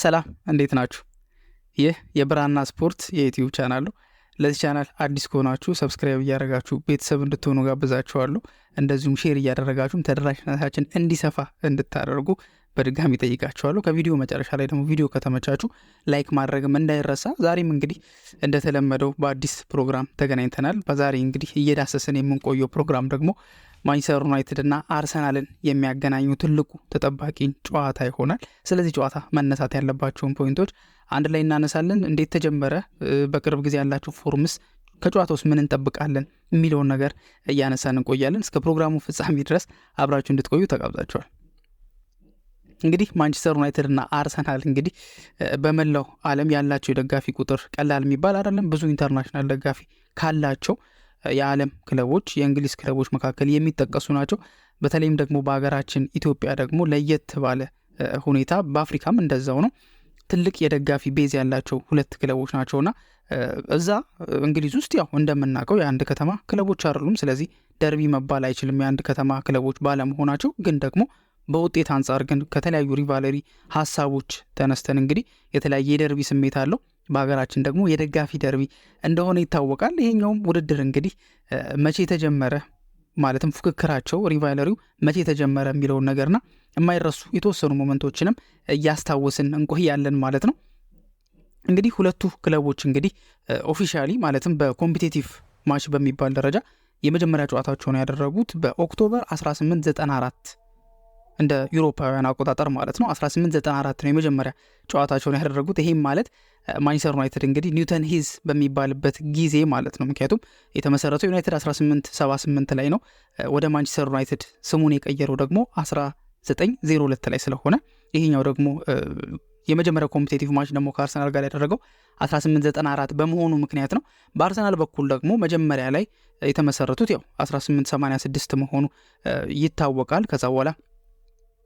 ሰላም፣ እንዴት ናችሁ? ይህ የብራና ስፖርት የ YouTube ቻናል ነው። ለዚህ ቻናል አዲስ ከሆናችሁ subscribe እያደረጋችሁ ቤተሰብ እንድትሆኑ ጋብዛችኋለሁ። እንደዚሁም share እያደረጋችሁም ተደራሽነታችን እንዲሰፋ እንድታደርጉ በድጋሚ ጠይቃችኋለሁ። ከቪዲዮ መጨረሻ ላይ ደግሞ ቪዲዮ ከተመቻችሁ like ማድረግም እንዳይረሳ። ዛሬም እንግዲህ እንደተለመደው በአዲስ ፕሮግራም ተገናኝተናል። በዛሬ እንግዲህ እየዳሰስን የምንቆየው ፕሮግራም ደግሞ ማንቸስተር ዩናይትድ እና አርሰናልን የሚያገናኙ ትልቁ ተጠባቂ ጨዋታ ይሆናል። ስለዚህ ጨዋታ መነሳት ያለባቸውን point ኦች አንድ ላይ እናነሳለን። እንዴት ተጀመረ፣ በቅርብ ጊዜ ያላቸው form ስ፣ ከጨዋታ ውስጥ ምን እንጠብቃለን የሚለውን ነገር እያነሳን እንቆያለን። እስከ ፕሮግራሙ ፍጻሜ ድረስ አብራችሁ እንድትቆዩ ተጋብዛችኋል። እንግዲህ ማንቸስተር ዩናይትድ እና አርሰናል እንግዲህ በመላው ዓለም ያላቸው የደጋፊ ቁጥር ቀላል የሚባል አይደለም። ብዙ international ደጋፊ ካላቸው የዓለም ክለቦች፣ የእንግሊዝ ክለቦች መካከል የሚጠቀሱ ናቸው። በተለይም ደግሞ በሀገራችን ኢትዮጵያ ደግሞ ለየት ባለ ሁኔታ፣ በአፍሪካም እንደዛው ነው። ትልቅ የደጋፊ base ያላቸው ሁለት ክለቦች ናቸውና እዛ እንግሊዝ ውስጥ ያው እንደምናውቀው የአንድ ከተማ ክለቦች አይደሉም። ስለዚህ ደርቢ መባል አይችልም የአንድ ከተማ ክለቦች ባለመሆናቸው። ግን ደግሞ በውጤት አንጻር ግን ከተለያዩ rivalry ሀሳቦች ተነስተን እንግዲህ የተለያየ የደርቢ ስሜት አለው። በሀገራችን ደግሞ የደጋፊ ደርቢ እንደሆነ ይታወቃል። ይሄኛውም ውድድር እንግዲህ መቼ ተጀመረ፣ ማለትም ፉክክራቸው rivalry ው መቼ ተጀመረ የሚለውን ነገርና የማይረሱ የተወሰኑ moment ኦችንም እያስታወስን እንቆያለን ማለት ነው። እንግዲህ ሁለቱ ክለቦች እንግዲህ officially ማለትም በ competitive match በሚባል ደረጃ የመጀመሪያ ጨዋታቸውን ያደረጉት በ October 1894 እንደ ዩሮፓውያን አቆጣጠር ማለት ነው። 1894 ነው የመጀመሪያ ጨዋታቸውን ያደረጉት። ይሄም ማለት ማንቸስተር ዩናይትድ እንግዲህ ኒውተን ሂዝ በሚባልበት ጊዜ ማለት ነው። ምክንያቱም የተመሰረተው ዩናይትድ 1878 ላይ ነው። ወደ ማንቸስተር ዩናይትድ ስሙን የቀየረው ደግሞ 1902 ላይ ስለሆነ ይሄኛው ደግሞ የመጀመሪያው competitive match ደግሞ ከአርሰናል ጋር ያደረገው 1894 በመሆኑ ምክንያት ነው። በአርሰናል በኩል ደግሞ መጀመሪያ ላይ የተመሰረቱት ያው 1886 መሆኑ ይታወቃል። ከዛ በኋላ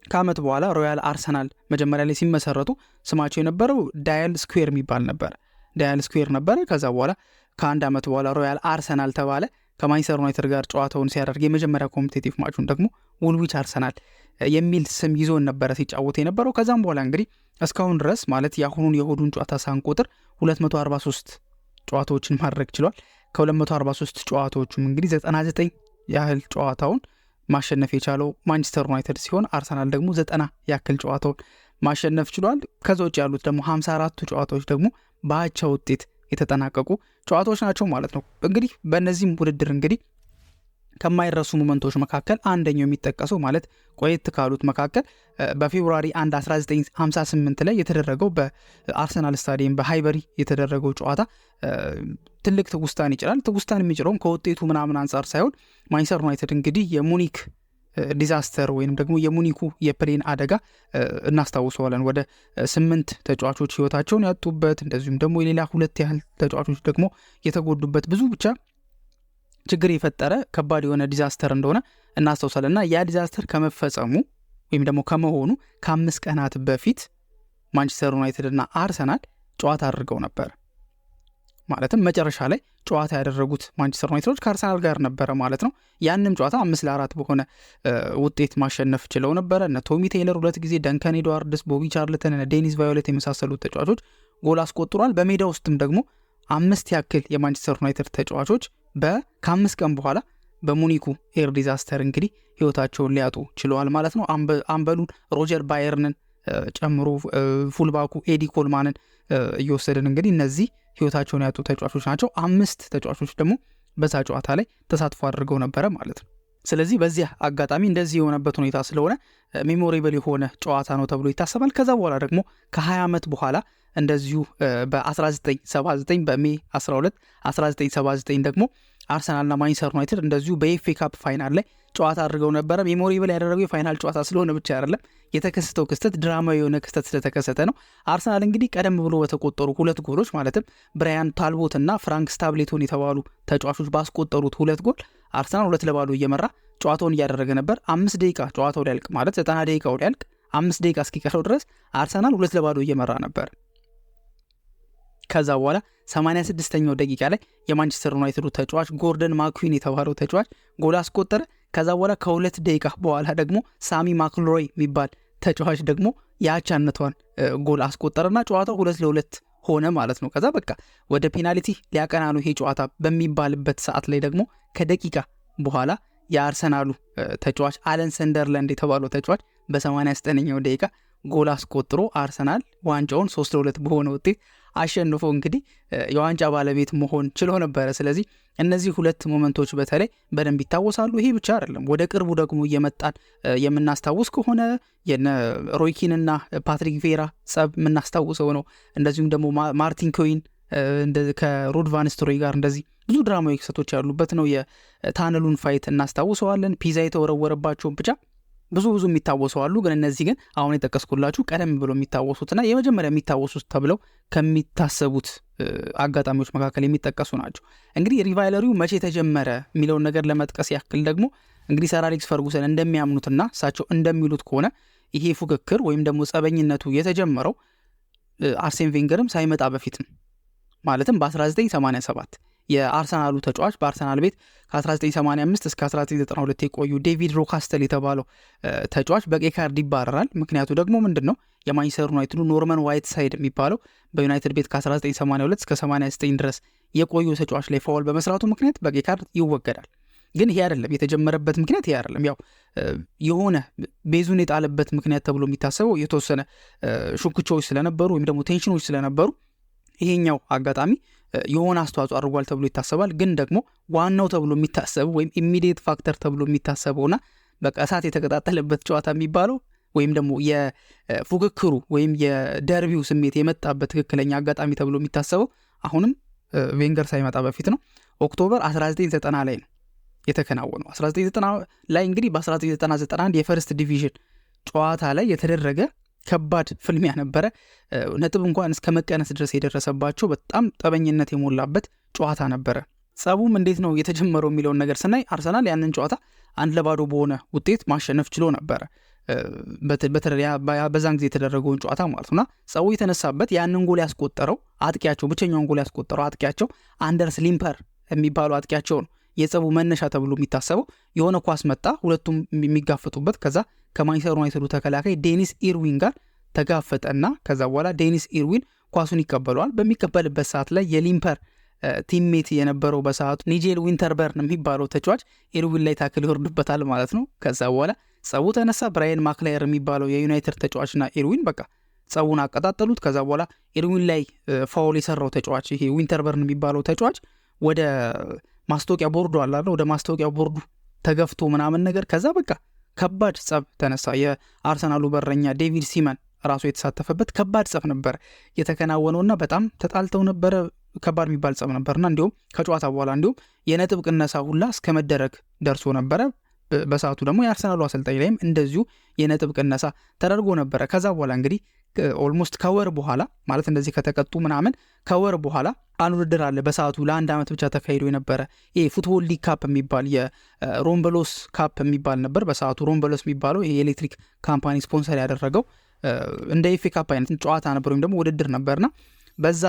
ከአመት በኋላ ሮያል አርሰናል መጀመሪያ ላይ ሲመሰረቱ ስማቸው የነበረው ዳያል ስኩዌር የሚባል ነበር። ዳያል ስኩዌር ነበረ። ከዛ በኋላ ከአንድ አመት በኋላ ሮያል አርሰናል ተባለ። ከማንቸስተር ዩናይትድ ጋር ጨዋታውን ሲያደርግ የመጀመሪያ competitive match ኡን ደግሞ ውልዊች አርሰናል የሚል ስም ይዞን ነበረ ሲጫወት የነበረው። ከዛም በኋላ እንግዲህ እስካሁን ድረስ ማለት የአሁኑን የእሁዱን ጨዋታ ሳንቆጥር 243 ጨዋታዎችን ማድረግ ችሏል። ከ243 ጨዋታዎቹም እንግዲህ 99 ያህል ጨዋታውን ማሸነፍ የቻለው ማንቸስተር ዩናይትድ ሲሆን አርሰናል ደግሞ 90 ያክል ጨዋታውን ማሸነፍ ችሏል። ከዛ ውጭ ያሉት ደግሞ 54ቱ ጨዋታዎች ደግሞ በአቻ ውጤት የተጠናቀቁ ጨዋታዎች ናቸው ማለት ነው። እንግዲህ በእነዚህም ውድድር እንግዲህ ከማይረሱ moment ኦች መካከል አንደኛው የሚጠቀሰው፣ ማለት ቆየት ካሉት መካከል፣ በ February 1 1958 ላይ የተደረገው በአርሰናል ስታዲየም በሃይበሪ የተደረገው ጨዋታ ትልቅ ትውስታን ይጭራል። ትውስታን የሚጭረውም ከውጤቱ ምናምን አንጻር ሳይሆን ማንቸስተር ዩናይትድ እንግዲህ የሙኒክ disaster ወይም ደግሞ የሙኒኩ የ plane አደጋ እናስታውሰዋለን። ወደ ስምንት ተጫዋቾች ህይወታቸውን ያጡበት፣ እንደዚሁም ደግሞ የሌላ ሁለት ያህል ተጫዋቾች ደግሞ የተጎዱበት፣ ብዙ ብቻ ችግር የፈጠረ ከባድ የሆነ disaster እንደሆነ እናስታውሳለን። እና ያ disaster ከመፈጸሙ ወይም ደግሞ ከመሆኑ ከ5 ቀናት በፊት ማንቸስተር ዩናይትድ እና አርሰናል ጨዋታ አድርገው ነበር። ማለትም መጨረሻ ላይ ጨዋታ ያደረጉት ማንቸስተር ዩናይትዶች ከአርሰናል ጋር ነበረ ማለት ነው። ያንም ጨዋታ 5-4 በሆነ ውጤት ማሸነፍ ችለው ነበረ። እነ ቶሚ ቴይለር ሁለት ጊዜ፣ ደንከን ኤድዋርድስ፣ ቦቢ ቻርልተን፣ እነ ዴኒስ ቫዮሌት የመሳሰሉት ተጫዋቾች ጎል አስቆጥሯል። በሜዳ ውስጥም ደግሞ አምስት ያክል የማንቸስተር ዩናይትድ ተጫዋቾች ከ5 ቀን በኋላ በሙኒኩ air disaster እንግዲህ ህይወታቸውን ሊያጡ ችለዋል ማለት ነው። አምበሉን ሮጀር ባየርንን ጨምሮ fullback ኡ ኤዲ ኮልማንን እየወሰድን እንግዲህ እነዚህ ህይወታቸውን ያጡ ተጫዋቾች ናቸው። አምስት ተጫዋቾች ደግሞ በዛ ጨዋታ ላይ ተሳትፎ አድርገው ነበረ ማለት ነው። ስለዚህ በዚያ አጋጣሚ እንደዚህ የሆነበት ሁኔታ ስለሆነ memorable የሆነ ጨዋታ ነው ተብሎ ይታሰባል። ከዛ በኋላ ደግሞ ከ20 ዓመት በኋላ እንደዚሁ በ1979 በ May 12 1979 ደግሞ አርሰናልና ማንቸስተር ዩናይትድ እንደዚሁ በ FA Cup final ላይ ጨዋታ አድርገው ነበረ። Memorable ያደረገው የ final ጨዋታ ስለሆነ ብቻ አይደለም፣ የተከሰተው ክስተት ድራማዊ የሆነ ክስተት ስለተከሰተ ነው። አርሰናል እንግዲህ ቀደም ብሎ በተቆጠሩ ሁለት ጎሎች፣ ማለትም ብራያን ታልቦት እና ፍራንክ ስታብሌቶን የተባሉ ተጫዋቾች ባስቆጠሩት ሁለት ጎል አርሰናል 2-0 እየመራ ጨዋታውን እያደረገ ነበር። 5 ደቂቃ ጨዋታው ሊያልቅ፣ ማለት 90 ደቂቃው ሊያልቅ 5 ደቂቃ እስኪቀረው ድረስ አርሰናል 2-0 እየመራ ነበር። ከዛ በኋላ 86ኛው ደቂቃ ላይ የማንቸስተር ዩናይትዱ ተጫዋች ጎርደን ማኩዊን የተባለው ተጫዋች ጎል አስቆጠረ። ከዛ በኋላ ከ2 ደቂቃ በኋላ ደግሞ ሳሚ ማክሎሮይ የሚባል ተጫዋች ደግሞ የአቻነቷን ጎል አስቆጠረና ጨዋታው 2-2 ሆነ ማለት ነው። ከዛ በቃ ወደ ፔናልቲ ሊያቀና ነው ይሄ ጨዋታ በሚባልበት ሰዓት ላይ ደግሞ ከደቂቃ በኋላ የአርሰናሉ ተጫዋች አለን ሰንደርላንድ የተባለው ተጫዋች በ89ኛው ደቂቃ ጎል አስቆጥሮ አርሰናል ዋንጫውን 3-2 በሆነ ውጤት አሸንፎ እንግዲህ የዋንጫ ባለቤት መሆን ችሎ ነበረ። ስለዚህ እነዚህ ሁለት moment ኦች በተለይ በደንብ ይታወሳሉ። ይሄ ብቻ አይደለም። ወደ ቅርቡ ደግሞ እየመጣን የምናስታውስ ከሆነ የነ ሮይ ኪንና ፓትሪክ ቪዬራ ጸብ የምናስታውሰው ነው። እንደዚሁም ደግሞ ማርቲን ኮይን ከሩድ ቫን ኒስተልሮይ ጋር እንደዚህ ብዙ ድራማዊ ክስተቶች ያሉበት ነው። የ tunnel ኡን fight እናስታውሰዋለን። ፒዛ የተወረወረባቸውን ብቻ ብዙ ብዙ የሚታወሱ አሉ። ግን እነዚህ ግን አሁን የጠቀስኩላችሁ ቀደም ብሎ የሚታወሱትና የመጀመሪያ የሚታወሱት ተብለው ከሚታሰቡት አጋጣሚዎች መካከል የሚጠቀሱ ናቸው። እንግዲህ rivalry ው መቼ ተጀመረ የሚለውን ነገር ለመጥቀስ ያክል ደግሞ እንግዲህ ሰር አሌክስ ፈርጉሰን እንደሚያምኑትና እሳቸው እንደሚሉት ከሆነ ይሄ ፉክክር ወይም ደግሞ ጸበኝነቱ የተጀመረው አርሴን ቬንገርም ሳይመጣ በፊት ነው። ማለትም በ1987 የአርሰናሉ ተጫዋች በአርሰናል ቤት ከ1985 እስከ 1992 የቆዩ ዴቪድ ሮካስተል የተባለው ተጫዋች በቀይ ካርድ ይባረራል። ምክንያቱ ደግሞ ምንድን ነው? የማንቸስተር ዩናይትዱ ኖርመን ዋይትሳይድ የሚባለው በዩናይትድ ቤት ከ1982 እስከ 89 ድረስ የቆዩ ተጫዋች ላይ foul በመስራቱ ምክንያት በቀይ ካርድ ይወገዳል። ግን ይሄ አይደለም የተጀመረበት ምክንያት፣ ይሄ አይደለም። ያው የሆነ base ኡን የጣለበት ምክንያት ተብሎ የሚታሰበው የተወሰነ ሹክቻዎች ስለነበሩ ወይም ደግሞ tension ኦች ስለነበሩ ይሄኛው አጋጣሚ የሆነ አስተዋጽኦ አድርጓል ተብሎ ይታሰባል። ግን ደግሞ ዋናው ተብሎ የሚታሰበው ወይም immediate factor ተብሎ የሚታሰበውና በቃ እሳት የተቀጣጠለበት ጨዋታ የሚባለው ወይም ደግሞ የፉክክሩ ወይም የደርቢው ስሜት የመጣበት ትክክለኛ አጋጣሚ ተብሎ የሚታሰበው አሁንም ቬንገር ሳይመጣ በፊት ነው። October 1990 ላይ ነው የተከናወነው። 1990 ላይ እንግዲህ በ1990-91 የ First Division ጨዋታ ላይ የተደረገ ከባድ ፍልሚያ ነበረ። ነጥብ እንኳን እስከ መቀነስ ድረስ የደረሰባቸው በጣም ጠበኝነት የሞላበት ጨዋታ ነበረ። ጸቡም እንዴት ነው የተጀመረው የሚለውን ነገር ስናይ አርሰናል ያንን ጨዋታ 1-0 በሆነ ውጤት ማሸነፍ ችሎ ነበረ። በዛን ጊዜ የተደረገውን ጨዋታ ማለት ነውና ጸቡ የተነሳበት ያንን ጎል ያስቆጠረው አጥቂያቸው፣ ብቸኛውን ጎል ያስቆጠረው አጥቂያቸው አንደርስ ሊምፐር የሚባለው አጥቂያቸው ነው። የጸቡ መነሻ ተብሎ የሚታሰበው የሆነ ኳስ መጣ፣ ሁለቱም የሚጋፈጡበት፣ ከዛ ከማንቸስተር ዩናይትዱ ተከላካይ ዴኒስ ኢርዊን ጋር ተጋፈጠና ከዛ በኋላ ዴኒስ ኢርዊን ኳሱን ይቀበለዋል። በሚቀበልበት ሰዓት ላይ የሊምፐር teammate የነበረው በሰዓቱ ኒጄል ዊንተርበርን የሚባለው ተጫዋች ኢርዊን ላይ tackle ይወርድበታል ማለት ነው። ከዛ በኋላ ጸቡ ተነሳ። ብራይን ማክላየር የሚባለው የዩናይትድ ተጫዋችና ኢርዊን በቃ ጸቡን አቀጣጠሉት። ከዛ በኋላ ኢርዊን ላይ foul የሰራው ተጫዋች ይሄ ዊንተርበርን የሚባለው ተጫዋች ወደ ማስታወቂያ ቦርዱ አለ፣ ወደ ማስታወቂያ ቦርዱ ተገፍቶ ምናምን ነገር ከዛ በቃ ከባድ ጸብ ተነሳ። የአርሰናሉ በረኛ ዴቪድ ሲመን ራሱ የተሳተፈበት ከባድ ጸብ ነበር የተከናወነውና በጣም ተጣልተው ነበረ። ከባድ የሚባል ጸብ ነበርና እንዲሁም ከጨዋታ በኋላ እንዲሁም የነጥብ ቅነሳ ሁላ እስከ መደረግ ደርሶ ነበረ። በሰዓቱ ደግሞ የአርሰናሉ አሰልጣኝ ላይም እንደዚሁ የነጥብ ቅነሳ ተደርጎ ነበረ። ከዛ በኋላ እንግዲህ almost ከወር በኋላ ማለት እንደዚህ ከተቀጡ ምናምን ከወር በኋላ አንድ ውድድር አለ። በሰዓቱ ለአንድ ዓመት ብቻ ተካሂዶ የነበረ ይሄ Football League Cup የሚባል የሮምበሎስ Cup የሚባል ነበር። በሰዓቱ ሮምበሎስ የሚባለው የኤሌክትሪክ company sponsor ያደረገው እንደ FA Cup አይነት ጨዋታ ነበር ወይም ደግሞ ውድድር ነበርና በዛ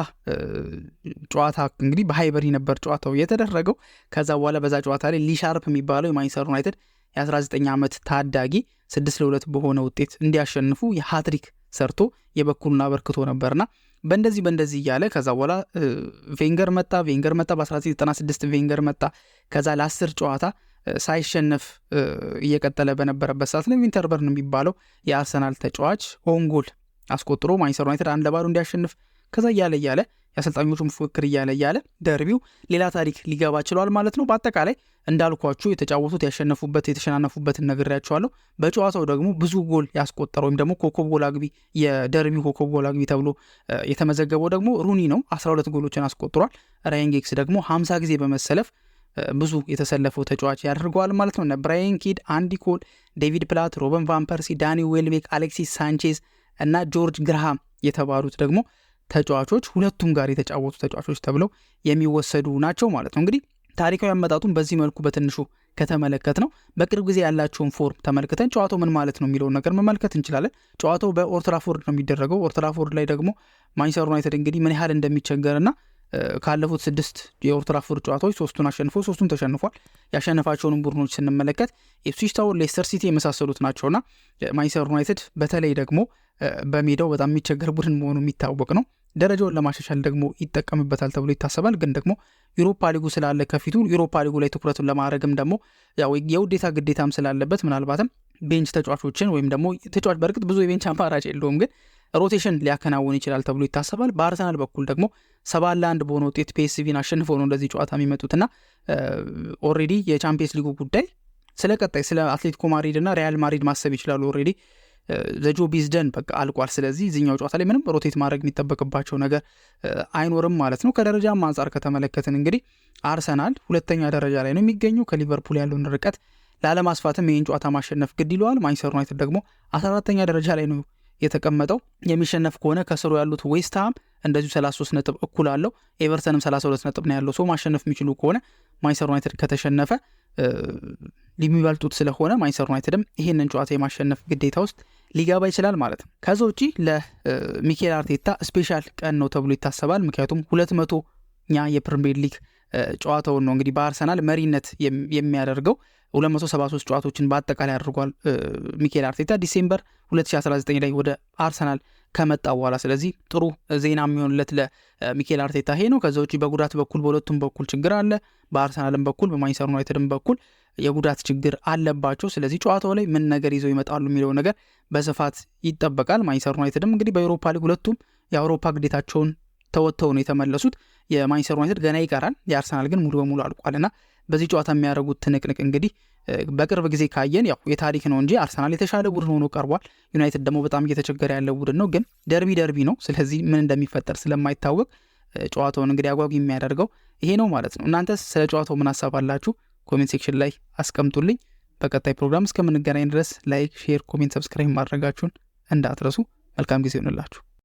ጨዋታ እንግዲህ በሃይበሪ ነበር ጨዋታው የተደረገው። ከዛ በኋላ በዛ ጨዋታ ላይ ሊ ሻርፕ የሚባለው የማንቸስተር ዩናይትድ የ19 ዓመት ታዳጊ 6-2 በሆነ ውጤት እንዲያሸንፉ የሃትሪክ ሰርቶ የበኩሉን አበርክቶ ነበርና በእንደዚህ በእንደዚህ እያለ ከዛ በኋላ ቬንገር መጣ። ቬንገር መጣ፣ በ1996 ቬንገር መጣ። ከዛ ለ10 ጨዋታ ሳይሸነፍ እየቀጠለ በነበረበት ሰዓት ላይ ዊንተርበርን የሚባለው የአርሰናል ተጫዋች own goal አስቆጥሮ ማንቸስተር ዩናይትድ 1-0 እንዲያሸንፍ፣ ከዛ እያለ እያለ የአሰልጣኞቹም ፉክክር እያለ እያለ ደርቢው ሌላ ታሪክ ሊገባ ችሏል ማለት ነው። በአጠቃላይ እንዳልኳችሁ የተጫወቱት፣ ያሸነፉበት፣ የተሸናነፉበትን ነግሬያችኋለሁ። በጨዋታው ደግሞ ብዙ ጎል ያስቆጠረው ወይም ደግሞ ኮከብ ጎል አግቢ፣ የደርቢው ኮከብ ጎል አግቢ ተብሎ የተመዘገበው ደግሞ ሩኒ ነው። 12 ጎሎችን አስቆጥሯል። ራያን ጊግስ ደግሞ 50 ጊዜ በመሰለፍ ብዙ የተሰለፈው ተጫዋች ያደርገዋል ማለት ነው። ብራያን ኪድ፣ አንዲ ኮል፣ ዴቪድ ፕላት፣ ሮበን ቫን ፐርሲ፣ ዳኒ ዌልቤክ፣ አሌክሲስ ሳንቼዝ እና ጆርጅ ግርሃም የተባሉት ደግሞ ተጫዋቾች ሁለቱም ጋር የተጫወቱ ተጫዋቾች ተብለው የሚወሰዱ ናቸው ማለት ነው። እንግዲህ ታሪካዊ አመጣጡን በዚህ መልኩ በትንሹ ከተመለከትነው በቅርብ ጊዜ ያላቸውን form ተመልክተን ጨዋታው ምን ማለት ነው የሚለውን ነገር መመልከት እንችላለን። ጨዋታው በኦልትራፎርድ ነው የሚደረገው። ኦልትራፎርድ ላይ ደግሞ ማንቸስተር ዩናይትድ እንግዲህ ምን ያህል እንደሚቸገርና ካለፉት 6 የኦልትራፎርድ ጨዋታዎች 3ቱን አሸንፎ 3ቱን ተሸንፏል። ያሸነፋቸውንም ቡድኖች ስንመለከት ኢፕስዊች ታውን፣ ሌስተር ሲቲ የመሳሰሉት ናቸውና ማንቸስተር ዩናይትድ በተለይ ደግሞ በሜዳው በጣም የሚቸገር ቡድን መሆኑ የሚታወቅ ነው። ደረጃውን ለማሻሻል ደግሞ ይጠቀምበታል ተብሎ ይታሰባል። ግን ደግሞ ዩሮፓ ሊጉ ስላለ ከፊቱ ዩሮፓ ሊጉ ላይ ትኩረቱን ለማድረግም ደግሞ ያው የውዴታ ግዴታም ስላለበት ምናልባትም bench ተጫዋቾችን ወይም ደግሞ ተጫዋች በእርግጥ ብዙ የ bench አማራጭ የለውም፣ ግን rotation ሊያከናውን ይችላል ተብሎ ይታሰባል። በአርሰናል በኩል ደግሞ 7-1 በሆነ ውጤት ፒኤስቪን አሸንፈው ነው እንደዚህ ጨዋታ የሚመጡትና already የቻምፒየንስ ሊጉ ጉዳይ ስለ ቀጣይ ስለ አትሌቲኮ ማድሪድ እና ሪያል ማድሪድ ማሰብ ይችላሉ። Already the job is done፣ በቃ አልቋል። ስለዚህ እዚኛው ጨዋታ ላይ ምንም rotate ማድረግ የሚጠበቅባቸው ነገር አይኖርም ማለት ነው። ከደረጃም አንጻር ከተመለከትን እንግዲህ አርሰናል ሁለተኛ ደረጃ ላይ ነው የሚገኘው። ከሊቨርፑል ያለውን ርቀት ላለማስፋትም ይህን ጨዋታ ማሸነፍ ግድ ይለዋል። ማንቸስተር ዩናይትድ ደግሞ 14ተኛ ደረጃ ላይ ነው የተቀመጠው። የሚሸነፍ ከሆነ ከስሩ ያሉት ዌስትሃም እንደዚሁ 33 ነጥብ እኩል አለው። ኤቨርተንም 32 ነጥብ ነው ያለው። So ማሸነፍ የሚችሉ ከሆነ ማንቸስተር ዩናይትድ ከተሸነፈ የሚበልጡት ስለሆነ ማንቸስተር ዩናይትድም ይህንን ጨዋታ የማሸነፍ ግዴታ ውስጥ ሊገባ ይችላል ማለት ነው። ከዛ ውጪ ለሚኬል አርቴታ special ቀን ነው ተብሎ ይታሰባል። ምክንያቱም 200ኛ የፕሪሚየር ሊግ ጨዋታውን ነው እንግዲህ በአርሰናል መሪነት የሚያደርገው። 273 ጨዋታዎችን በአጠቃላይ አድርጓል ሚኬል አርቴታ December 2019 ላይ ወደ አርሰናል ከመጣ በኋላ። ስለዚህ ጥሩ ዜና የሚሆንለት ለሚኬል አርቴታ ይሄ ነው። ከዛ ውጭ በጉዳት በኩል በሁለቱም በኩል ችግር አለ። በአርሰናልም በኩል በማንቸስተር ዩናይትድም በኩል የጉዳት ችግር አለባቸው። ስለዚህ ጨዋታው ላይ ምን ነገር ይዘው ይመጣሉ የሚለው ነገር በስፋት ይጠበቃል። ማንቸስተር ዩናይትድም እንግዲህ በኤውሮፓ ሊግ ሁለቱም የአውሮፓ ግዴታቸውን ተወጥተው ነው የተመለሱት። የማንቸስተር ዩናይትድ ገና ይቀራል፣ የአርሰናል ግን ሙሉ በሙሉ አልቋልና በዚህ ጨዋታ የሚያደርጉት ትንቅንቅ እንግዲህ በቅርብ ጊዜ ካየን ያው የታሪክ ነው እንጂ አርሰናል የተሻለ ቡድን ሆኖ ቀርቧል። ዩናይትድ ደግሞ በጣም እየተቸገረ ያለ ቡድን ነው። ግን ደርቢ ደርቢ ነው። ስለዚህ ምን እንደሚፈጠር ስለማይታወቅ ጨዋታውን እንግዲህ አጓጊ የሚያደርገው ይሄ ነው ማለት ነው። እናንተስ ስለ ጨዋታው ምን ሀሳብ አላችሁ? Comment section ላይ አስቀምጡልኝ። በቀጣይ ፕሮግራም እስከምንገናኝ ድረስ like፣ share፣ comment፣ subscribe ማድረጋችሁን እንዳትረሱ። መልካም ጊዜ ይሆንላችሁ።